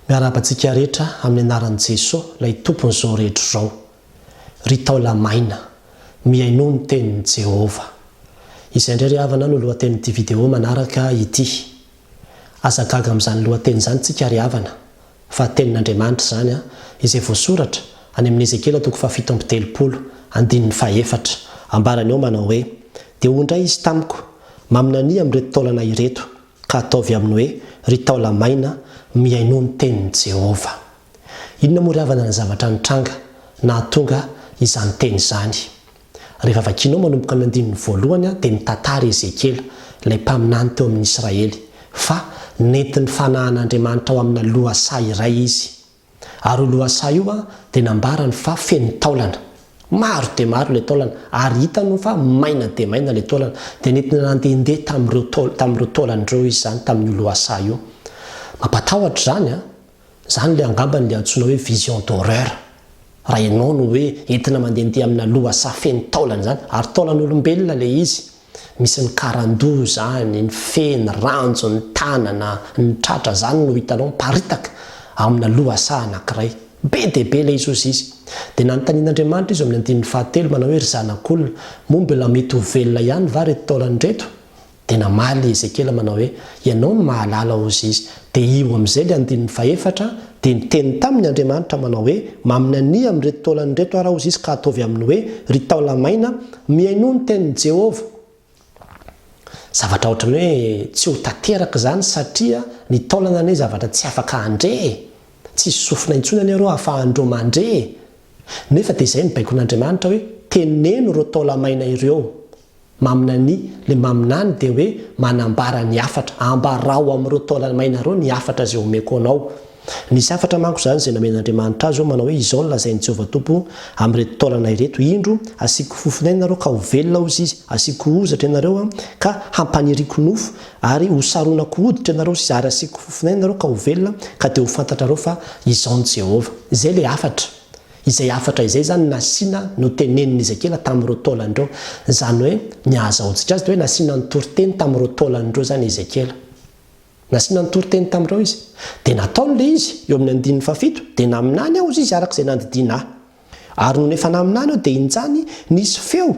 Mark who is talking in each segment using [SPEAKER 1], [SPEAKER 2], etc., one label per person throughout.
[SPEAKER 1] Miarahaba antsika rehetra amin'ny anaran'i Jeso ilay Tompon'izao rehetra izao. Ry taola maina, mihainoa ny tenin'i Jehovah. Izay indray ry havana no lohatenin'ity video manaraka ity. Aza gaga amin'izany lohateny izany tsika ry havana, fa tenin'Andriamanitra izany izay voasoratra any amin'ny Ezekiela toko faha-37, andininy fahaefatra. Ambarany ao manao hoe, Dia hoy indray izy tamiko, Maminania amin'ireto taolana ireto, ka ataovy aminy hoe, Ry taola-maina, mihainoa ny tenin'i Jehovah. Inona moa ry havana ny zavatra nitranga nahatonga izany teny izany? Rehefa vakinao manomboka amin'ny andininy voalohany dia mitantara i Ezekiela, ilay mpaminany teo amin'ny Israely, fa nentin'ny fanahin'Andriamanitra ho amina lohasaha iray izy. Ary io lohasaha io dia nambarany fa feno taolana. Maro dia maro ilay taolana, ary hitany fa maina dia maina ilay taolana. Dia nentina nandehandeha tamin'ireo taol, tamin'ireo taolana ireo izy izany, tamin'io lohasaha io. Mampatahotra izany an! Izany ilay angambany ilay antsoina hoe vision d'horreur. Raha ianao no hoe entina mandehandeha amina lohasaha feno taolana izany, ary taolan'olombelona ilay izy. Misy ny karandoha izany, ny fe, ny ranjo, ny tanana, ny tratra, izany no hitanao miparitaka amina lohasaha anankiray. Be dia be ilay izy hozy izy. Dia nanontanian'Andriamanitra izy eo amin'ny andininy fahatelo manao hoe, Ry zanak'olona, moa mbola mety ho velona ihany va ireto taolana ireto? Dia namaly i Ezekiela manao hoe, Ianao no mahalala, hozy izy. Dia io amin'izay ilay andininy fahefatra, dia niteny taminy Andriamanitra manao hoe, Maminania amin'ireto taolana ireto ary, hozy izy, ka ataovy aminy hoe, Ry taola-maina, mihainoa ny tenin'i Jehovah. Zavatra ohatran'ny hoe tsy ho tanteraka izany satria ny taolana anie zavatra tsy afaka handre e! Tsisy sofina intsony anie ireo ahafahan'ireo mandre e! Nefa dia izay no baikon'Andriamanitra hoe, Teneno ireo taola-maina ireo. Maminania, le maminany dia hoe manambara ny hafatra, ambarao amin'ireo taolana maina ireo ny hafatra izay omeko anao. Nisy hafatra manko izany izay namen'Andriamanitra azy hoe manao hoe izao no lazain'i Jehovah Tompo amin'ireto taolana ireto, indro, asiako fofona ianareo ka ho velona hozy izy, asiako hozatra ianareo ka hampaniriako nofo, ary hosaronako hoditra ianareo hozy izy, ary asiako fofona ianareo ka ho velona, ka dia ho fantatrareo fa Izaho no Jehovah. Izay ilay hafatra. Izay hafatra izay izany nasiana notenenin'i Ezekiela tamin'ireo taolany ireo. Izany hoe, ny ahazahoantsika azy dia hoe nasiana nitory teny tamin'ireo taolany ireo izany Ezekiela. Nasiana nitory teny tamin'ireo izy. Dia nataony ilay izy, eo amin'ny andininy fahafito, dia naminany aho, hozy izy, araka izay nandidiana ahy. Ary nony efa naminany aho, dia injany nisy feo,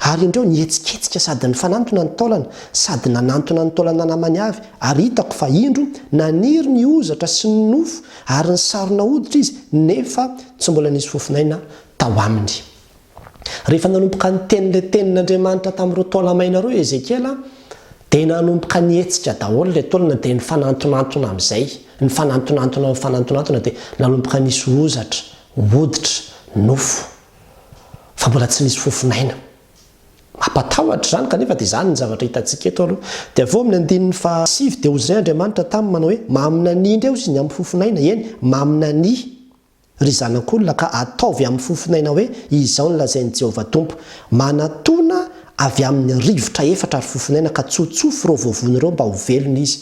[SPEAKER 1] ary indreo nihetsiketsika sady nifanantona ny taolana, sady nanantona ny taolana namany avy, ary hitako fa indro naniry ny hozatra sy ny nofo ary nisarona hoditra izy, nefa tsy mbola nisy fofon'aina tao aminy. Rehefa nanomboka niteny ilay tenin'Andriamanitra tamin'ireo taola-maina ireo i Ezekiela, dia nanomboka nihetsika daholo ilay taolana, dia nifanantonantona amin'izay, nifanantonantona, nifanantonantona, dia nanomboka nisy hozatra, hoditra, nofo, fa mbola tsy nisy fofon'aina. Mampatahotra izany, kanefa dia izany ny zavatra hitantsika eto aloha. Dia avy eo amin'ny andininy fahasivy dia hoy izay Andriamanitra taminy manao hoe, Maminania indray hozy ny amin'ny fofon'aina, eny, maminania, ry zanak'olona, ka ataovy amin'ny fofon'aina hoe, Izao no lazain'i Jehovah Tompo, Manatòna avy amin'ny rivotra efatra ry fofon'aina, ka tsotsofy ireo voavono ireo mba ho velona izy.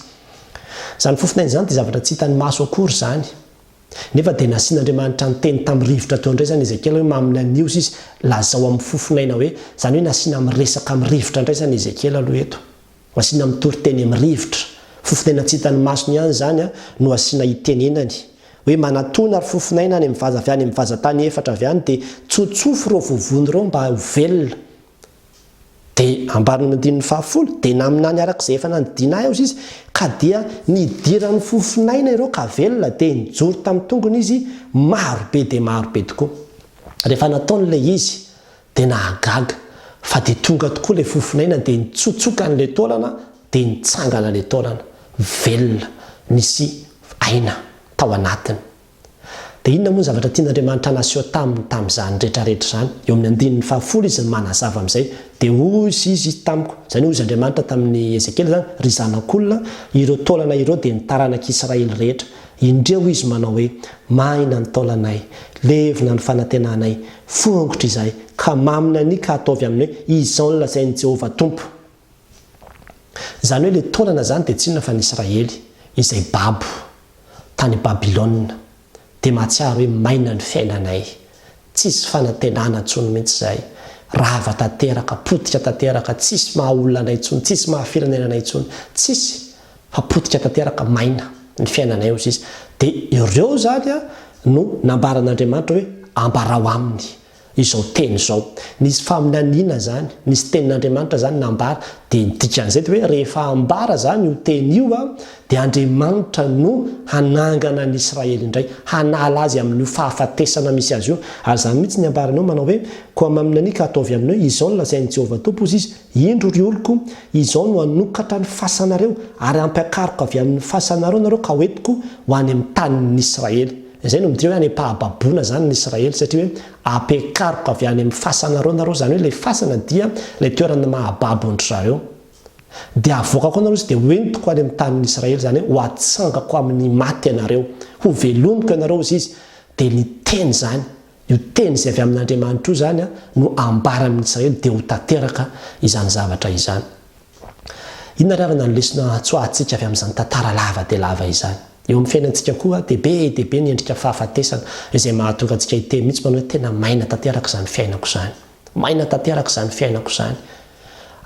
[SPEAKER 1] Izany fofon'aina izany dia zavatra tsy hitan'ny maso akory izany. Nefa dia nasian'Andriamanitra niteny tamin'ny rivotra teo indray izany Ezekiela hoe maminania ozy izy, lazao amin'ny fofon'aina hoe, izany hoe nasiana miresaka amin'ny rivotra indray izany Ezekiela aloha eto. Nasiana mitory teny amin'ny rivotra. Fofon'aina tsy hitan'ny masony ihany izany no asiana itenenany. Hoe manatona ry fofon'aina any amin'ny vaza avy any amin'ny vazantany efatra avy any dia tsotsofy ireo vovono ireo mba ho velona. Dia ambaran'ny andininy fahafolo, dia naminany araka izay efa nandidiana ahy aho izy, ka dia nidiran'ny fofon'aina ireo ka velona, dia nijoro tamin'ny tongony izy, maro be dia maro be tokoa. Rehefa nataony ilay izy, dia nahagaga, fa dia tonga tokoa ilay fofon'aina, dia nitsotsoka an'ilay taolana, dia nitsangana ilay taolana, velona, nisy aina tao anatiny. Dia inona moa ny zavatra tian'Andriamanitra naseho taminy tamin'izany rehetrarehetra izany? Eo amin'ny andininy fahafolo izy no manazava amin'izay. Dia hoy Izy tamiko, izany hoe hoy Andriamanitra tamin'i Ezekiela izany, Ry zanak'olona, ireo taolana ireo dia ny taranak'Israely rehetra. Indreo izy manao hoe, Maina ny taolanay, levona ny fanantenanay, fongotra izahay, ka maminania ka ataovy aminy hoe, Izao no lazain'i Jehovah Tompo. Izany hoe ilay taolana izany dia tsy inona fa ny Israely, izay babo. tany Babylona, dia mahatsiaro hoe maina ny fiainanay. Tsisy fanantenana intsony mihitsy izahay. Rava tanteraka, potika tanteraka, tsisy maha olona anay intsony, tsisy maha firenena anay intsony. Tsisy, fa potika tanteraka, maina. ny fiainanay hozy izy. Dia ireo izany no nambaran'Andriamanitra hoe ambarao aminy izao teny izao. Nisy faminaniana izany, nisy tenin'Andriamanitra izany nambara, dia ny dikan'izay dia hoe rehefa ambara izany io teny io dia Andriamanitra no hanangana ny Israely indray, hanala azy amin'io fahafatesana misy azy io. Ary izany mihitsy ny ambarany eo manao hoe, Koa maminania ka ataovy aminy hoe, Izao no lazain'i Jehovah Tompo, hozy izy, Indro, ry oloko, izao no hanokatra ny fasanareo, ary hampiakariko avy amin'ny fasanareo nareo ka hoentiko ho any amin'ny tanin'ny Israely. Izay no midika hoe any am-pahababoana izany ny Israely, satria hoe ampiakariko avy any amin'ny fasanareo nareo, izany hoe ilay fasana dia ilay toerana mahababo an-dry zareo. Dia havoakako anareo izy, dia hoentiko any amin'ny tanin'ny Israely, izany hoe ho atsangako amin'ny maty ianareo, hovelomiko ianareo, hozy izy. Dia niteny izany Io teny izay avy amin'Andriamanitra io izany no ambara amin'ny Israely dia ho tanteraka izany zavatra izany. Inona ry havana ny lesona tsoahantsika avy amin'izany tantara lava dia lava izany? Eo amin'ny fiainantsika koa dia be dia be ny endrika fahafatesana izay mahatonga antsika hiteny mihitsy manao hoe tena maina tanteraka izany fiainako izany. Maina tanteraka izany fiainako izany.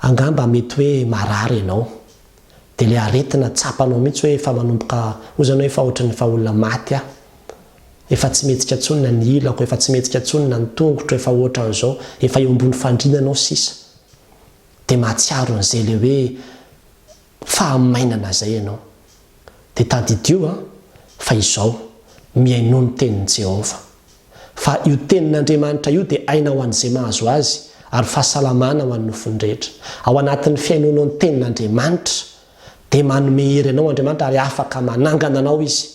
[SPEAKER 1] Angamba mety hoe marary ianao. Dia ilay aretina tsapanao mihitsy hoe efa manomboka, hoy izany hoe efa ohatran'ny efa olona maty aho. Efa tsy mihetsika intsony na ny ilako, efa tsy mihetsika intsony na ny tongotro, efa ohatran'izao, efa eo ambony fandriana ianao sisa. Dia mahatsiaro an'izay ilay hoe fahamainana izay ianao. Dia tadidio an, fa izao, mihainoa ny tenin'i Jehovah. Fa io tenin'Andriamanitra io dia aina ho an'izay mahazo azy, ary fahasalamana ho an'ny nofony rehetra. Ao anatin'ny fihainoanao ny tenin'Andriamanitra, dia manome hery anao Andriamanitra ary afaka manangana anao Izy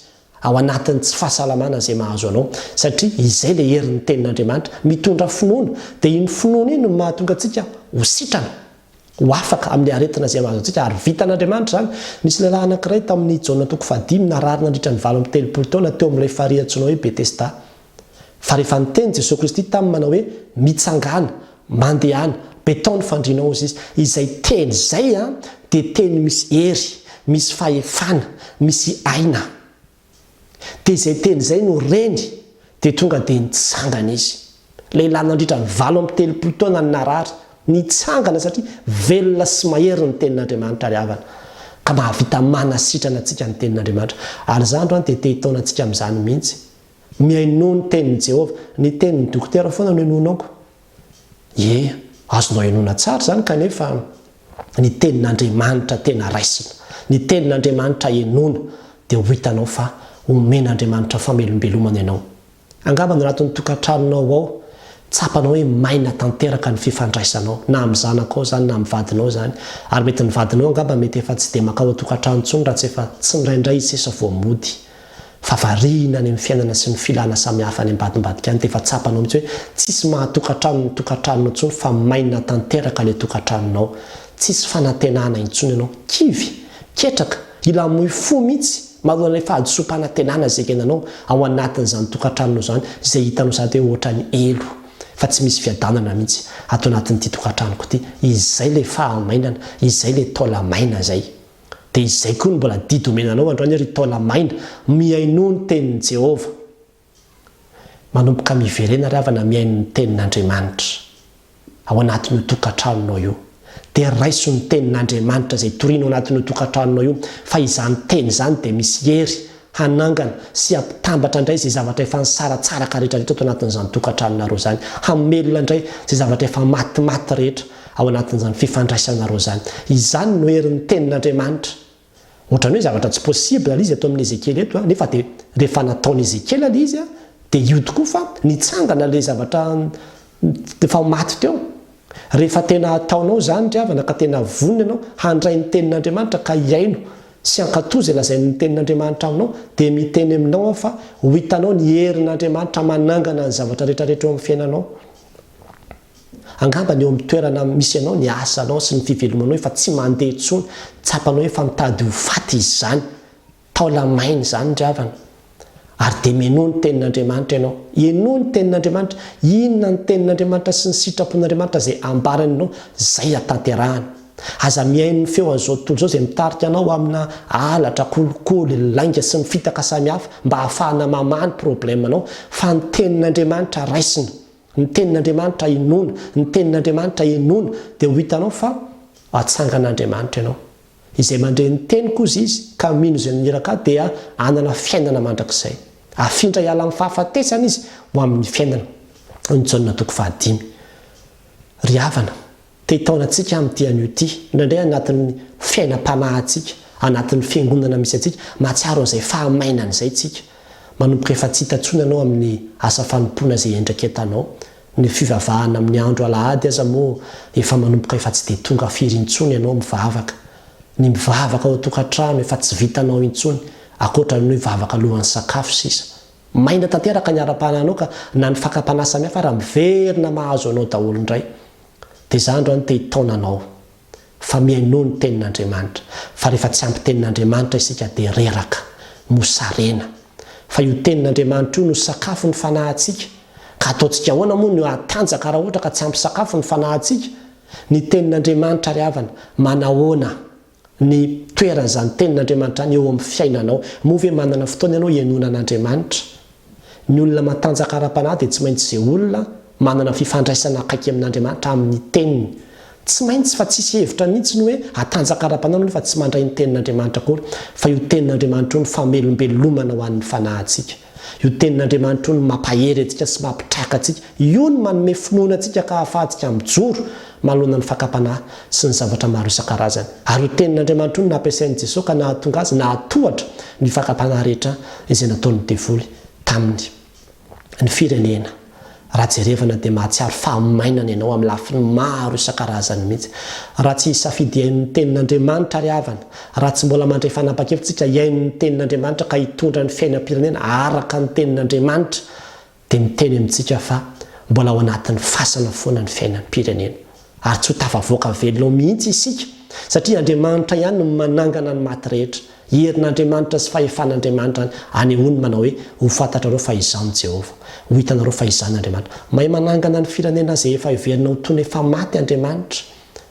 [SPEAKER 1] ao anatin'ny tsy fahasalamana izay mahazo anao, satria izay ilay herin'ny Tenin'Andriamanitra, mitondra finoana, dia iny finoana iny no mahatonga antsika ho sitrana, ho afaka amin'ilay aretina izay mahazo antsika, ary vitan'Andriamanitra izany. Nisy lehilahy anankiray tamin'ny Jaona toko fahadimy, narary nandritra ny 38 taona teo amin'ilay farihy antsoina hoe Betesda. Fa rehefa niteny Jesoa Kristy taminy manao hoe, Mitsangàna, mandehana, betao ny fandrianao, hozy Izy. Izay teny izay dia teny misy hery, misy fahefana, misy aina. Dia izay teny izay no reny, dia tonga dia nitsangana izy. Lehilahy nandritra ny 38 taona ny narary, nitsangana satria velona sy mahery ny tenin'Andriamanitra ry havana. Ka mahavita manasitrana antsika ny tenin'Andriamanitra. Ary izaho androany dia te hitaona antsika amin'izany mihitsy. Mihainoa ny tenin'i Jehovah. Ny tenin'ny dokotera foana no henoinao ko. Ie, azonao henoina tsara izany kanefa ny tenin'Andriamanitra tena raisina, ny tenin'Andriamanitra henoina dia ho hitanao fa omen'Andriamanitra famelombelomana ianao. Angamba ny anatin'ny tokantranonao ao, tsapanao hoe maina tanteraka ny fifandraisanao, na amin'ny zanakao izany na amin'ny vadinao izany, ary mety ny vadinao angamba mety efa tsy dia mankao an-tokantrano intsony raha tsy efa tsindraindray izy sisa vao mody. Fa variana any amin'ny fiainana sy ny filana samihafa any ambadimbadika any dia efa tsapanao mihitsy hoe tsisy maha tokantrano ny tokantranonao intsony fa maina tanteraka ilay tokantranonao. Tsisy fanantenana intsony ianao. Kivy, ketraka, hila hamoy fo mihitsy manoloana ilay fahadisoam-panantenana izay iainanao ao anatin'izany tokantranonao izany izay hitanao sady hoe ohatran'ny helo fa tsy misy fiadanana mihitsy ato anatin'ity tokantranoko ity. Izay ilay fahamainana, izay ilay taola-maina izay. Dia izay koa no mbola didy omena anao androany, ry taola maina, mihainoa ny tenin'i Jehovah. Manomboka miverena ry havana mihaino ny tenin'Andriamanitra ao anatin'io tokantranonao io. Dia raiso ny tenin'Andriamanitra izay torina ao anatin'io tokantranonao io, fa izany teny izany dia misy hery hanangana sy hampitambatra indray izay zavatra efa nisaratsaraka rehetra rehetra ato anatin'izany tokantranonareo izany, hamelona indray izay zavatra efa matimaty rehetra ao anatin'izany fifandraisanareo izany. Izany no herin'ny tenin'Andriamanitra. Ohatran'ny hoe zavatra tsy possible ilay izy eto amin'i Ezekiela eto, nefa dia rehefa nataon'i Ezekiela ilay izy dia io tokoa fa nitsangana ilay zavatra efa maty teo. Rehefa tena ataonao izany ry havana ka tena vonona ianao handray ny tenin'Andriamanitra ka hihaino sy hankatò izay lazain'ny tenin'Andriamanitra aminao dia miteny aminao aho fa ho hitanao ny herin'Andriamanitra manangana ny zavatra rehetra rehetra eo amin'ny fiainanao. Angamba ny eo amin'ny toerana misy anao, ny asanao sy ny fivelomanao efa tsy mandeha intsony, tsapanao efa mitady ho faty izy izany. Taola-maina izany ry havana. Ary dia menoa ny tenin'Andriamanitra ianao. Henoy ny tenin'Andriamanitra. Inona ny tenin'Andriamanitra sy ny sitrapon'Andriamanitra izay ambarany anao, izay hatanterahana. Aza mihaino ny feo an'izao tontolo izao izay mitarika anao amina halatra, kolikoly, lainga sy ny fitaka samihafa mba hahafahana mamaha ny problème-nao, fa ny tenin'Andriamanitra raisina, ny tenin'Andriamanitra inoana, ny tenin'Andriamanitra henoina, dia ho hitanao fa hatsangan'Andriamanitra ianao. Izay mandre ny teniko, hozy Izy, ka mino izay naniraka Ahy dia hanana fiainana mandrakizay. Hafindra hiala amin'ny fahafatesana izy ho amin'ny fiainana. Hoy ny Jaona toko fahadimy. Ry havana, te hitaona antsika amin'ity anio ity, indraindray anatin'ny fiainam-panahintsika, anatin'ny fiangonana misy antsika, mahatsiaro an'izay fahamainana izay isika. Manomboka efa tsy hita intsony ianao amin'ny asa fanompoana izay iandraiketanao. Ny fivavahana amin'ny andro alahady aza moa efa manomboka efa tsy dia tonga firy intsony ianao mivavaka. Ny mivavaka ao an-tokantrano efa tsy vitanao intsony, ankoatra ny hoe vavaka alohan'ny sakafo sisa. Maina tanteraka ny ara-panahinao ka na ny fakam-panahy samihafa ara miverina mahazo anao daholo indray. Dia izaho androany te hitaona anao fa mihainoa ny tenin'Andriamanitra fa rehefa tsy ampy tenin'Andriamanitra isika dia reraka, mosarena. Fa io tenin'Andriamanitra io no sakafon'ny fanahintsika. Ka ataontsika ahoana moa no hatanjaka raha ohatra ka tsy ampy sakafo ny fanahintsika? Ny tenin'Andriamanitra ry havana, manahoana ny toeran'izany tenin'Andriamanitra izany eo amin'ny fiainanao? Moa ve manana fotoana ianao hihainoana an'Andriamanitra? Ny olona matanjaka ara-panahy dia tsy maintsy izay olona manana fifandraisana akaiky amin'Andriamanitra amin'ny Teniny. Tsy maintsy fa tsisy hevitra mihitsy ny hoe hatanjaka ara-panahy ianao nefa tsy mandray ny Tenin'Andriamanitra akory, fa io Tenin'Andriamanitra io no famelombelomana ho an'ny fanahintsika. Io Tenin'Andriamanitra io no mampahery antsika sy mampitraka antsika. Io no manome finoana antsika ka ahafahantsika mijoro manoloana ny fakam-panahy sy ny zavatra maro isan-karazany. Ary io Tenin'Andriamanitra io no nampiasain'i Jesoa ka nahatonga Azy nahatohatra ny fakam-panahy rehetra izay nataon'ny devoly taminy. Ny firenena. Raha jerevana dia mahatsiaro fahamainana ianao amin'ny lafiny maro isan-karazany mihitsy. Raha tsy hisafidy hihaino ny Tenin'Andriamanitra ry havana, raha tsy mbola mandray fanapahan-kevitra isika hihaino ny Tenin'Andriamanitra ka hitondra ny fiainam-pirenena araka ny Tenin'Andriamanitra, dia miteny amintsika fa mbola ao anatin'ny fasana foana ny fiainam-pirenena. Ary tsy ho tafavoaka velona ao mihitsy isika, satria Andriamanitra ihany no manangana ny maty rehetra. Herin'Andriamanitra sy fahefan'Andriamanitra anehoany manao hoe, Ho fantatrareo fa Izaho no Jehovah. Ho hitanareo fa Izaho no Andriamanitra. Mahay manangana ny firenena izay efa heverina ho toy ny efa maty Andriamanitra.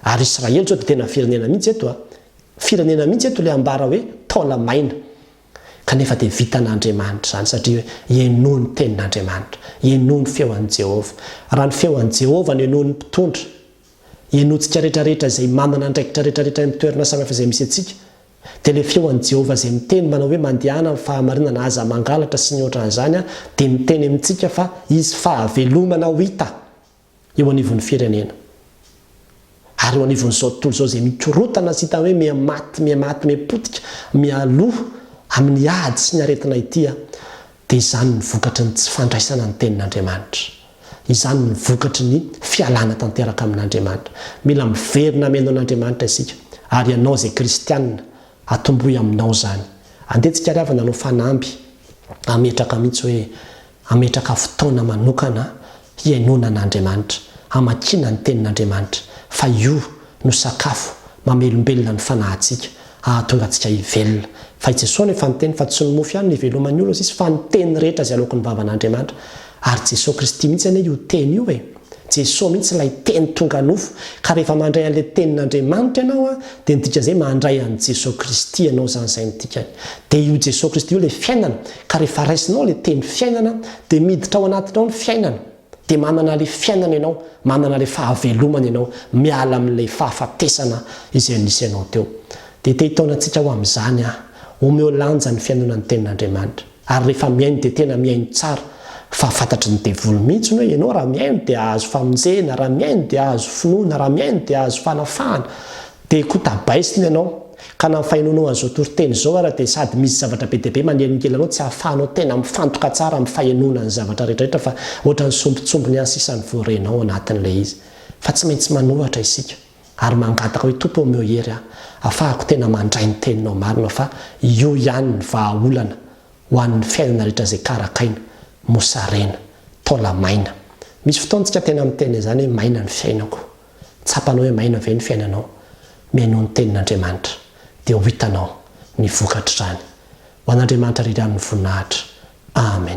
[SPEAKER 1] Ary Israely izao dia tena firenena mihitsy eto a! Firenena mihitsy eto ilay ambara hoe taola-maina. Kanefa dia vitan'Andriamanitra izany satria hoe henoy ny tenin'Andriamanitra, henoy ny feo an'i Jehovah. Raha ny feo an'i Jehovah no henoin'ny mpitondra, henointsika rehetrarehetra izay manana andraikitra rehetrarehetra any amin'ny toerana samihafa izay misy antsika, dia ilay feo an'i Jehovah izay miteny manao hoe mandehana amin'ny fahamarinana, aza mangalatra sy ny ohatran'izany, dia miteny amintsika fa hisy fahavelomana ho hita. eo anivon'ny firenena ary eo anivon'izao tontolo izao izay mikorotana sy hita hoe miha maty miha maty miha potika miha lo amin'ny ady sy ny aretina ity dia izany ny vokatry ny tsy fandraisana ny tenin'Andriamanitra. Izany ny vokatry ny fialana tanteraka amin'Andriamanitra. Mila miverina mihaino an'Andriamanitra isika ary ianao izay kristianina atombohy aminao izany. Andeha tsika ry havana hanao fanamby hametraka mihitsy hoe Hametraka fotoana manokana hihainoana an'Andriamanitra, hamakiana ny Tenin'Andriamanitra, fa io no sakafo mamelombelona ny fanahintsika, hahatonga antsika hivelona. Fa i Jesoa no efa niteny fa tsy ny mofo ihany no iveloman'ny olona sisa fa ny teny rehetra izay aloaky ny vavan'Andriamanitra. Ary Jesoa Kristy mihitsy anie io Teny io e! Jesoa mihitsy ilay Teny tonga nofo, ka rehefa mandray an'ilay Tenin'Andriamanitra ianao an, dia ny dikan'izay mandray an'i Jesoa Kristy ianao izany, izay no dikany. Dia io Jesoa Kristy io ilay fiainana, ka rehefa raisinao ilay Teny fiainana, dia miditra ao anatinao ny fiainana, dia manana ilay fiainana ianao, manana ilay fahavelomana ianao, miala amin'ilay fahafatesana izay nisy anao teo. Dia te hitaona antsika ho amin'izany aho, omeo lanja ny fihainoana ny Tenin'Andriamanitra. Ary rehefa mihaino dia tena mihaino tsara fa fantatry ny devoly mihitsy hoe ianao raha mihaino dia hahazo famonjena, raha mihaino dia hahazo finoana, raha mihaino dia hahazo fanafahana. Dia koa tabaisina ianao. Ka na ny fahenoanao an'izao toriteny izao ara dia sady misy zavatra be dia be manelingelina anao tsy ahafahanao tena mifantoka tsara amin'ny fahenoana ny zavatra rehetra rehetra fa ohatran'ny sombintsombiny ihany sisa ny voarenao ao anatin'ilay izy. Fa tsy maintsy manohatra isika. Ary mangataka hoe Tompo omeo hery aho afahako tena mandray ny teninao marina fa io ihany ny vahaolana ho an'ny fiainana rehetra izay karakaina, mosarena, taola maina. Misy fotoana tsika tena miteny an'izany hoe maina ny fiainako. Tsapanao hoe maina ve ny fiainanao? Mihainoa ny tenin'Andriamanitra dia ho hitanao ny vokatr'izany. Ho an'Andriamanitra irery ihany ny voninahitra. Amen.